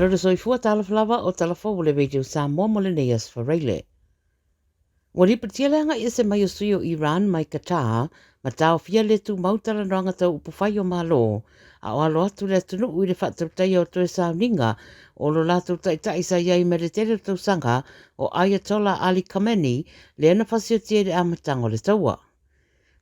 Malo le soifua, talofa lava o tala fou o le Radio Samoa mo lenei Aso Faraile. Ua lipotia le agai ese mai o sui o Iran mai Qatar ma taofia le tumau talanoaga tau upufai o Malo, a o alo atu le atunuu i le faatautaia o toe sauniga o lo latou taitai sa i ai mai le tele o tausaga o Ayatollah Ali Khamenei lea na fasiotia i le amataga o le taua.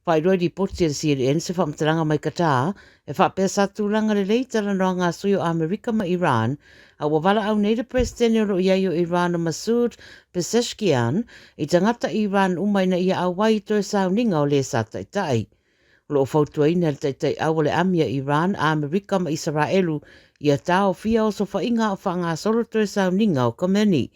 Faailoa i lipoti a le CNN se faamatalaga mai Qatar e faapea sa tulaga lelei talanoaga a sui o Amerika ma Iran, a ua valaau nei le Peresetene o lo o i ai o Iran o Masoud Pezeshkian i tagata Iran uma ina ia auai i toe sauniga o le sa taitai. O lo o fautuaina e le taitai au o le ami a Iran, Amerika ma Isaraelu ia taofia osofaiga a o faagasolo toe sauniga o Khamenei.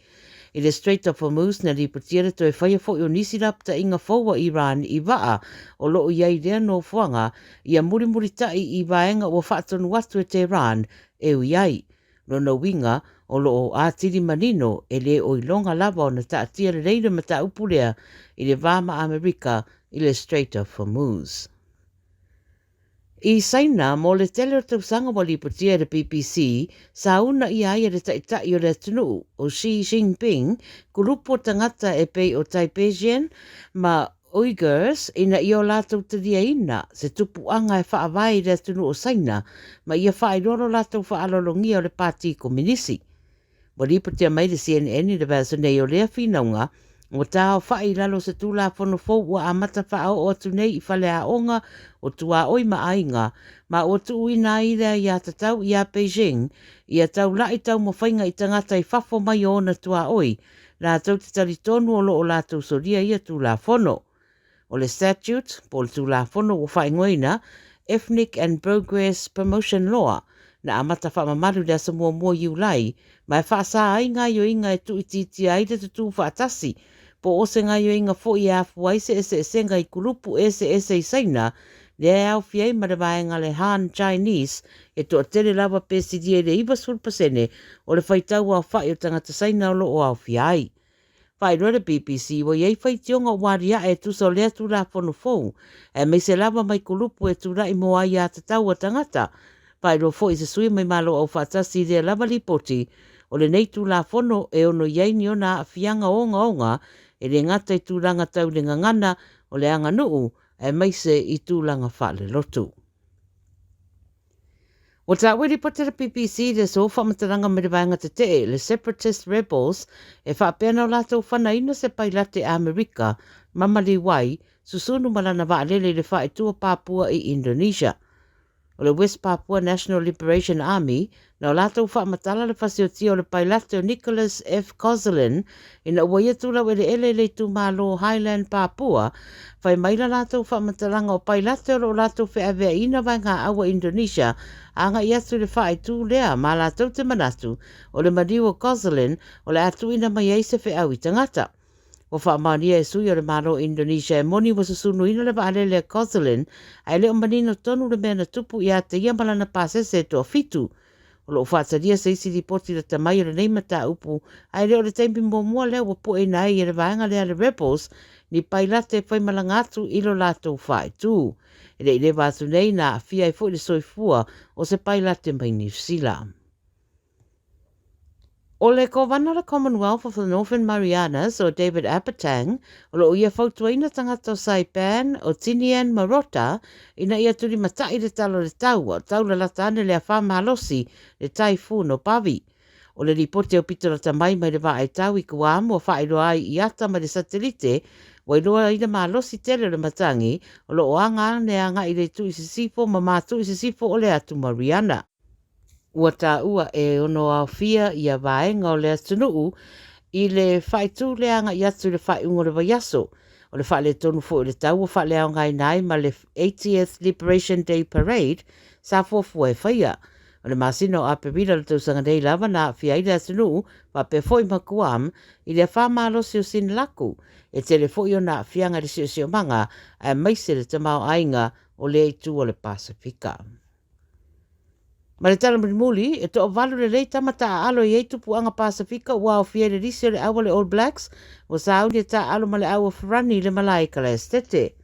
I le Strait of Hormuz na lipotia le toe faia foi o nisi lapataiga fou a Iran i vaa o lo o i ai i lea nofoaga ia mulimulita'i i vaega ua faatonu atu e Tehran e ui ai. Lona uiga, o lo o atili manino e le o iloga lava ona taatia lelei le mataupu lea i le va ma Amerika i le Strait of Hormuz. I Saina, mo le tele o tausaga ua lipotia e le BBC, sa uuna ia ai e le taitai o le atunuu, o Xi Jinping, kulupu o tagata e pei o Tibetan ma Uyghurs ina ia o latou taliaina se tupuaga e faavae i le atunuu o Saina ma ia faailoa lo latou faaaloalogia o le Pati Kominisi. Ua lipotia mai le CNN i le vaiaso nei o lea finauga ua taaofai i lalo o se Tulafono fou ua amata faaoo atu nei i faleaoga o tuaoi ma aiga, ma ua tuuina ai le aiatatau iā Beijing ia taula'i taumafaiga i tagata i fafo mai o ona tuaoi latou te talitonu o lo o latou solia ia Tulafono. O le Statute, po o le Tulafono ua faaigoaina Ethnic and Progress Promotion Law, na amata faamamalu i le aso 1 Iulai, ma e faasa ai gaoioiga e tuuitiitia ai le tutū faatasi, po o se gaoioiga foi e afua ai se eseesega i kulupu eseese i Saina, lea e aofia ai ma le vaega le Han Chinese, e toatele lava pe silia i le 90% o le faitau aofa'i o tagata Saina o lo o aofia ai. Faailoa le BBC ua i ai faitioga ua aliae e tusa o lea Tulafono fou, aemaise lava mai kulupu e tulai mo aiatatau a tagata. Faailoa foi e se sui mai Malo Aufaatasi i lea lava lipoti, o lenei Tulafono e ono i ai ni ona aafiaga ogaoga e le gata i tulaga tau i le gagana o le aganuu aemaise i tulaga faalelotu. Ua taua i lipoti a le BBC le aso faamatalaga mai le vaega tetee, le Separatist Rebels, e faapea na o latou fanaina se pailate Amerika ma maliu ai, susunu ma lana vaalele i le faaitu o Papua i Indonesia. O le West Papua National Liberation Army, na o latou faamatala le fasiotia o le pailate o Nicholas F. Kozulin ina ua ia tulau eleele i le itumalo Highland Papua, fai mai la latou faamatalaga o pailate o lo o latou feaveaiina vaegaaua Indonesia aga'i atu i le faaitu lea ma latou te manatu o le maliu o Kozulin o le a tuuina mai ai se feau i tagata. Ua faamaonia e sui o le Malo Indonesia e moni ua susunuina le vaalele a Kozulin ae le o manino tonu le mea na tupu ia te ia ma lana pasese e toafitu. O lo o faatalia se isi lipoti lata mai o lenei mataupu, ae le o le taimi muamua lea ua pueina ai e le vaega lea le Rebels ni pailate e faimalaga atu i lo latou faaitu. E le i leva atu nei na aafia ai foi le soifua o se pailate mai Niu Sila. O le Kovana o le Commonwealth of the Northern Marianas o David Apatang, o lo o ia fautuaina tagata o Saipan, o Tinian ma Rota ina ia tulimata'i le tala o le tau, a o taulalata ane le afā malosi, le typhoon o Bavi. O le lipoti aupito lata mai mai le vaaitau i Guam ua faailoa ai i ata mai le satelite ua iloa ai le malosi tele o le matagi o lo o aga ane aga'i i le itu i sisifo ma matu i sisifo o le atu Mariana. Ua taua e ono aofia ia vaega o le atunuu i le faaitu lea aga'i atu i le faaiuga o le vaiaso. O le faaletonu foi o le tau ua faaleaogaina ai ma le 80th Liberation Day Parade sa fuafua e faia. O le masina o Aperila o le tausaga nei lava na aafia ai le atunuu faapea foi ma Guam i le afā malosi o Sinlaku, e tele foi ona aafiaga i le siosiomaga aemaise le tamaoaiga o lea itu o le Pasefika. Ma le tala mulimuli, e toavalu lelei tama taaalo e i ai tupuaga Pasefika ua aofia i le lisi o le au a le All Blacks, ua sauni e taaalo ma le au a Ferrani i le malae i Kalaestete.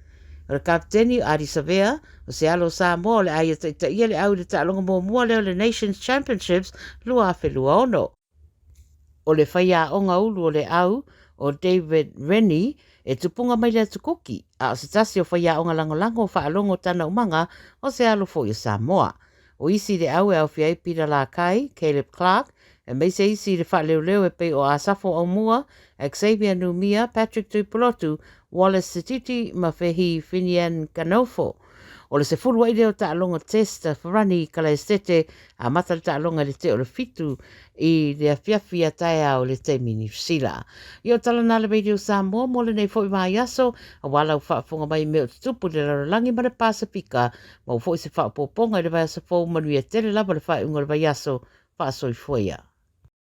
O le Kapeteni o Ardie Savea, o se alo o Samoa o le a ia taitaia le au i le taaloga muamua lea o le Nations Championships 2026. O le faiaoga ulu o le au o David Rennie e tupuga mai le Atu Kuki, a o se tasi o faiaoga lagolago o faalogo tana umaga o se alo foi o Samoa. O isi le au e aofia ai Peter Lakai, Caleb Clark, aemaise isi i le faaleoleo e pei o Asafo Aumua, Xavier Numia, Patrick Tuipulotu, Wallace Sititi ma Fehi Fineanganofo. O le 10 ai lea o taaloga test Farani i Kalaestete, amata le taaloga i le tea o le 7 i le afiafi a taeao i le taimi Niu Sila. Ia o tala na le Radio Samoa mo lenei foi vaiaso, aua lau faafofoga mai i mea o tutupu i le lalolagi ma le Pasefika, maua foi se faaopoopoga i le vaiaso fou manuia tele lava le faaiuga o le vaiaso. Faasoifua ia.